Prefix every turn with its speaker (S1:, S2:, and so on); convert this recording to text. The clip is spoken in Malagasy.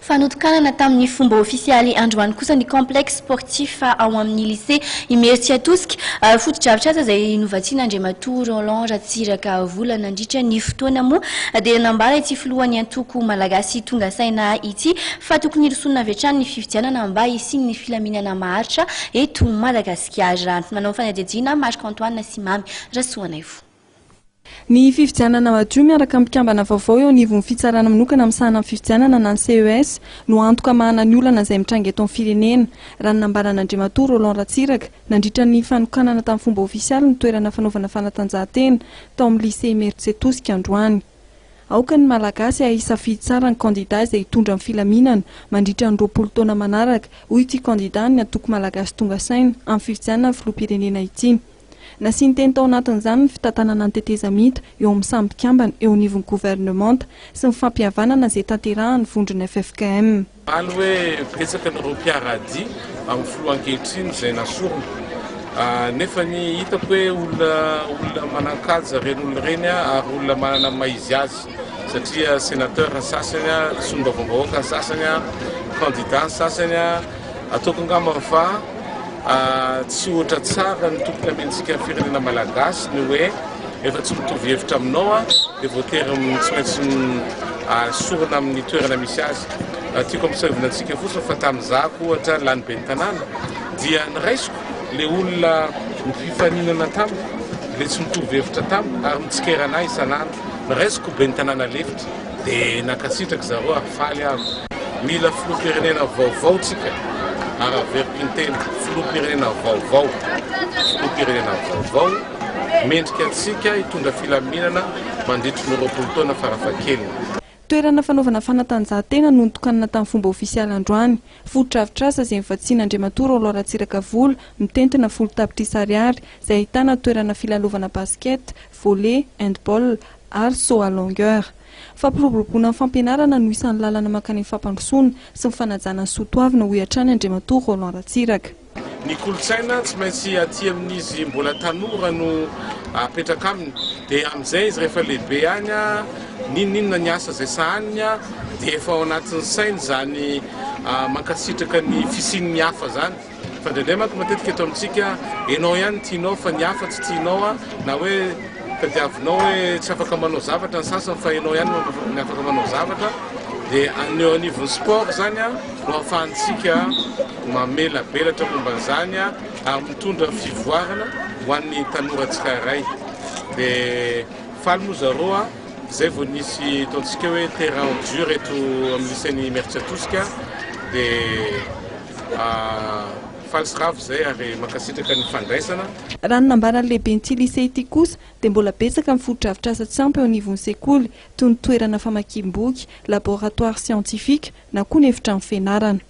S1: Fa notokanana tamin'ny fomba ofisialy androany kosa ny complexe sportif ao amin'ny lycée Imerintsiatosika. Fotodrafitrasa izay novatsian'Andriamatoa Roland Ratsiraka vola nandritra ny fotoana moa dia nambara ity filohan'ny antoko Malagasy Tonga Saina ity fa tokony hirosoana avy hatrany ny fifidianana mba hisian'ny filaminana maharitra eto Madagasikara. Nanao fanadihadiana Marc Antoine sy Mamy Rasoanaivo.
S2: Ny fifidianana madio miaraka amin'ny mpikambana vaovao eo anivon'ny fitsarana manokana misahana ny fifidianana na ny CES no antoka hamahana ny olana izay mitranga eto amin'ny firenena, raha ny nambaran'Andriamatoa Roland Ratsiraka nandritra ny fanokanana tamin'ny fomba ofisialy ny toerana fanaovana fanatanjahantena tao amin'ny Lycée Imerintsiatosika androany. Aoka ny Malagasy hahay hisafidy tsara ny kandida izay hitondra ny filaminana mandritra ny 20 taona manaraka, hoy ity kandidan'ny antoko Malagasy Tonga Saina amin'ny fifidianana ny filoham-pirenena ity. Nasian-teny tao anatin'izany ny fitantanana ny tetezamita eo amin'ny samy mpikambana eo anivon'ny governemanta sy ny fampihavanana izay tanterahan'ny vondrona ffkm.
S3: Omaly hoe betsaka an'ireo mpiara-dia amin'ny filoha ankehitriny izay nasorina. Nefa ny hitako hoe olona olona manan-kaja ireny olona ireny ary olona manana ny maha izy azy satria sénateur ny sasany, solombavambahoaka ny sasany, candidat ny sasany. Ataoko angamba fa tsy ohatra tsara ny tokony hamentsika ny firenena malagasy ny hoe efa tsy mitovy hevitra aminao dia voatery tsy maintsy asorina amin'ny toerana misy azy. Tiako ampisaovina antsika fotsiny fa tamin'izahako ohatra lany ben'ny tanàna dia niraisiko le olona mpifaninana tamiko, le tsy mitovy hevitra tamiko ary mitsikera anah isan'andro, niraisiko ben'ny tanàna lefitra. Dia nankasitraka zareo ary faly aho. Mila filoham-pirenena vaovao tsika ary averiko intelo, filoham-pirenena vaovao, filoham-pirenena vaovao mendrika antsika hitondra filaminana mandritry ny 20 taona farafahakeliny.
S2: Toerana fanaovana fanatanjahantena no notokanana tamin'ny fomba ofisialy androany. Fotodrafitrasa izay novatsian'Andriamatoa Roland Ratsiraka vola mitentina 10 tapitrisa ariary izay ahitana toerana filalaovana basket, volley, handball ary saut à longueur. Fampiroboroboana ny fampianarana no isan'ny lalana mankany amin'ny fampandrosoana sy ny fanajana ny soa toavina hoy hatrany Andriamatoa Roland Ratsiraka.
S3: Ny kolontsaina tsy maintsy aty amin'izy mbola tanora no apetraka aminy dia amin'izay izy rehefa lehibe any n'inon'inona ny asa izay sahaniny dia efa ao anatin'ny sainy izany mankasitraka ny fisian'ny hafa izany. Fa indraindray manko matetika eto amintsika enao ihany no tianao fa ny hafa tsy tianao a, na hoe tadiavinao hoe tsy afaka manao zavatra ny sasany fa enao ihany no afaka manao zavatra, dia ny eo anivon'ny sport zany a no ahafahantsika mamelabelatra momba an'izany a, ary mitondra fivoarana ho an'ny tanora tsirairay. Dia faly moa zareo a, izay vao nisy ataontsika hoe terrain dur eto amin'ny lycée-n'i Imerintsiatosika, dia Faly sy ravo izay ary mankasitraka ny fandraisana.
S2: Raha ny nambaran'ny lehiben'ity lycée ity kosa dia mbola betsaka ny fotodrafitrasa tsy ampy eo anivon'ny sekoly toy ny toerana famakiam-boky, laboratoire scientifique na koa ny efitrano fianarana.